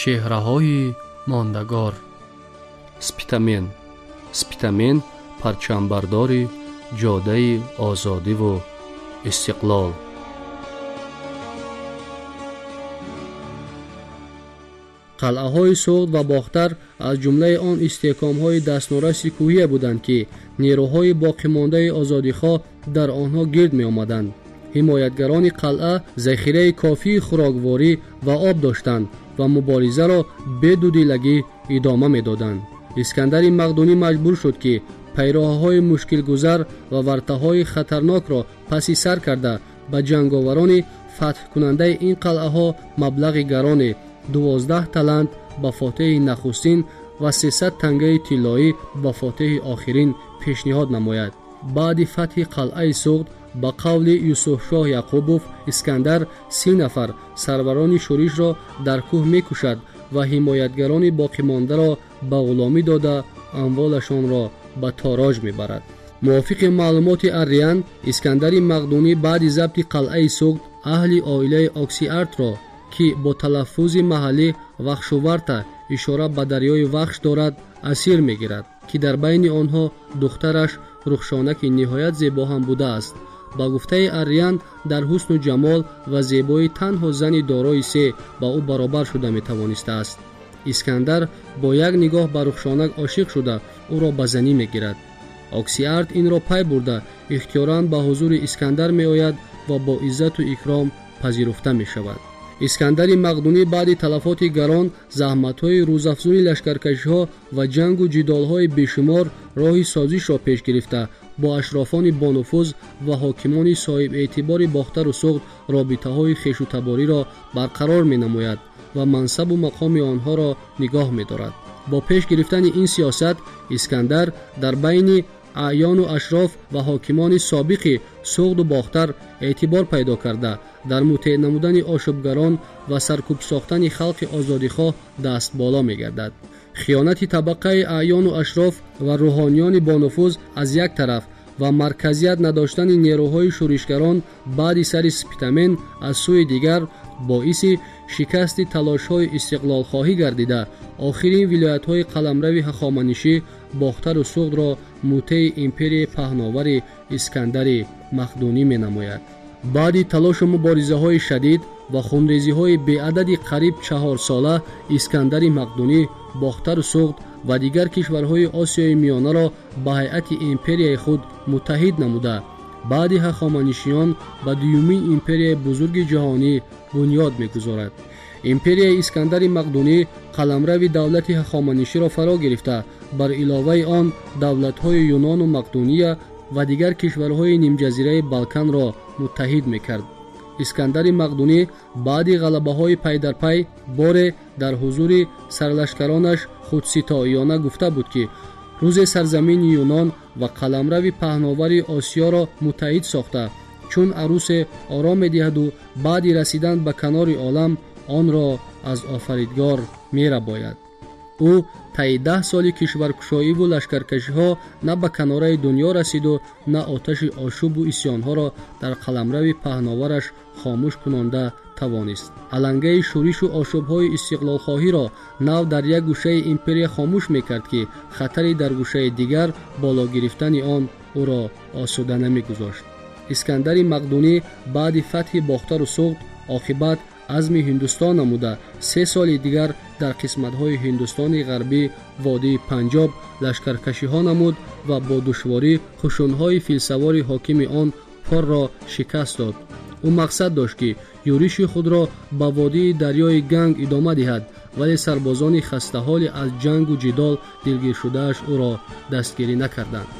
Чеҳраҳои мондагор. Спитамен. Спитамен парчамбардори ҷодаи озодиву истиқлол. Қалъаҳои Суғд ва Бохтар аз ҷумлаи он истеҳкомҳои дастнораси кӯҳие буданд, ки нерӯҳои боқимондаи озодихоҳ дар онҳо гирд меомаданд. Ҳимоятгарони қалъа захираи кофии хӯрокворӣ ва об доштанд ва муборизаро бедудилагӣ идома медоданд. Искандари Мақдунӣ маҷбур шуд, ки пайроҳаҳои мушкилгузар ва вартаҳои хатарнокро паси сар карда ба ҷанговарони фатҳкунандаи ин қалъаҳо маблағи гароне 12 талант ба фотеҳи нахустин ва 300 тангаи тиллоӣ ба фотеҳи охирин пешниҳод намояд. Баъди фатҳи қалъаи Суғд ба қавли Юсуфшоҳ Яқубов, Искандар 30 нафар сарварони шӯришро дар кӯҳ мекушад ва ҳимоятгарони боқимондаро ба ғуломӣ дода амволашонро ба тороҷ мебарад. Мувофиқи маълумоти Арриан, Искандари Мақдунӣ баъди забти қалъаи Суғд аҳли оилаи Оксиартро, ки бо талаффузи маҳаллӣ Вахшуварта ишора ба дарёи Вахш дорад, асир мегирад, ки дар байни онҳо духтараш Рухшонаки ниҳоят зебо ҳам будааст. Ба гуфтаи Арриан, дар ҳусну ҷамол ва зебоӣ танҳо зани дорои се ба ӯ баробар шуда метавонистааст. Искандар бо як нигоҳ ба Рухшонак ошиқ шуда ӯро ба занӣ мегирад. Оксиарт инро пай бурда ихтиёран ба ҳузури Искандар меояд ва бо иззату икром пазируфта мешавад. Искандари Мақдунӣ баъди талафоти гарон, заҳматҳои рӯзафзуни лашкаркашиҳо ва ҷангу ҷидолҳои бешумор роҳи созишро пеш гирифта бо ашрофони бонуфуз ва ҳокимони соҳибэътибори Бохтару Суғд робитаҳои хешутабориро барқарор менамояд ва мансабу мақоми онҳоро нигоҳ медорад. Бо пеш гирифтани ин сиёсат, Искандар дар байни аъёну ашроф ва ҳокимони собиқи Суғду Бохтар эътибор пайдо карда дар мутеъ намудани ошӯбгарон ва саркӯб сохтани халқи озодихоҳ даст боло мегардад. Хиёнати табақаи аъёну ашроф ва рӯҳониёни бонуфуз аз як тараф ва марказият надоштани нерӯҳои шӯришгарон баъди сари Спитамен аз сӯи дигар боиси шикасти талошҳои истиқлолхоҳӣ гардида охирин вилоятҳои қаламрави ҳахоманишӣ Бохтару Суғдро мутеи империяи паҳновари Искандари Мақдунӣ менамояд. Баъди талошу муборизаҳои шадид ва хунрезиҳои беадади қариб 4сола Искандари Мақдунӣ Бохтару Суғд ва дигар кишварҳои Осиёи Миёнаро ба ҳайати империяи худ муттаҳид намуда баъди ҳахоманишиён ба дуюмин империяи бузурги ҷаҳонӣ бунёд мегузорад. Империяи Искандари Мақдунӣ қаламрави давлати ҳахоманиширо фаро гирифта бар иловаи он давлатҳои Юнону Мақдуния ва дигар кишварҳои нимҷазираи Балканро муттаҳид мекард. Искандари Мақдунӣ баъди ғалабаҳои пайдарпай боре дар ҳузури сарлашкаронаш худситоиёна гуфта буд, ки рӯзе сарзамини Юнон ва қаламрави паҳновари Осиёро муттаҳид сохта чун арусе ором медиҳаду баъди расидан ба канори олам онро аз офаридгор мерабояд. Ӯ таи 10 соли кишваркушоиву лашкаркашиҳо на ба канораи дунё расиду на оташи ошӯбу исьёнҳоро дар қаламрави паҳновараш хомӯш кунонда тавонист. Алангаи шӯришу ошӯбҳои истиқлолхоҳиро нав дар як гӯшаи империя хомӯш мекард, ки хатари дар гӯшаи дигар боло гирифтани он ӯро осуда намегузошт. Искандари Мақдунӣ баъди фатҳи Бохтару Суғд оқибат азми Ҳиндустон намуда 3 соли дигар дар қисматҳои Ҳиндустони ғарбӣ водии Панҷоб лашкаркашиҳо намуд ва бо душворӣ хушунҳои филсавори ҳокими он Порро шикаст дод. Ӯ мақсад дошт, ки юриши худро ба водии дарёи Ганг идома диҳад, вале сарбозони хастаҳоле аз ҷангу ҷидол дилгиршудааш ӯро дастгирӣ накарданд.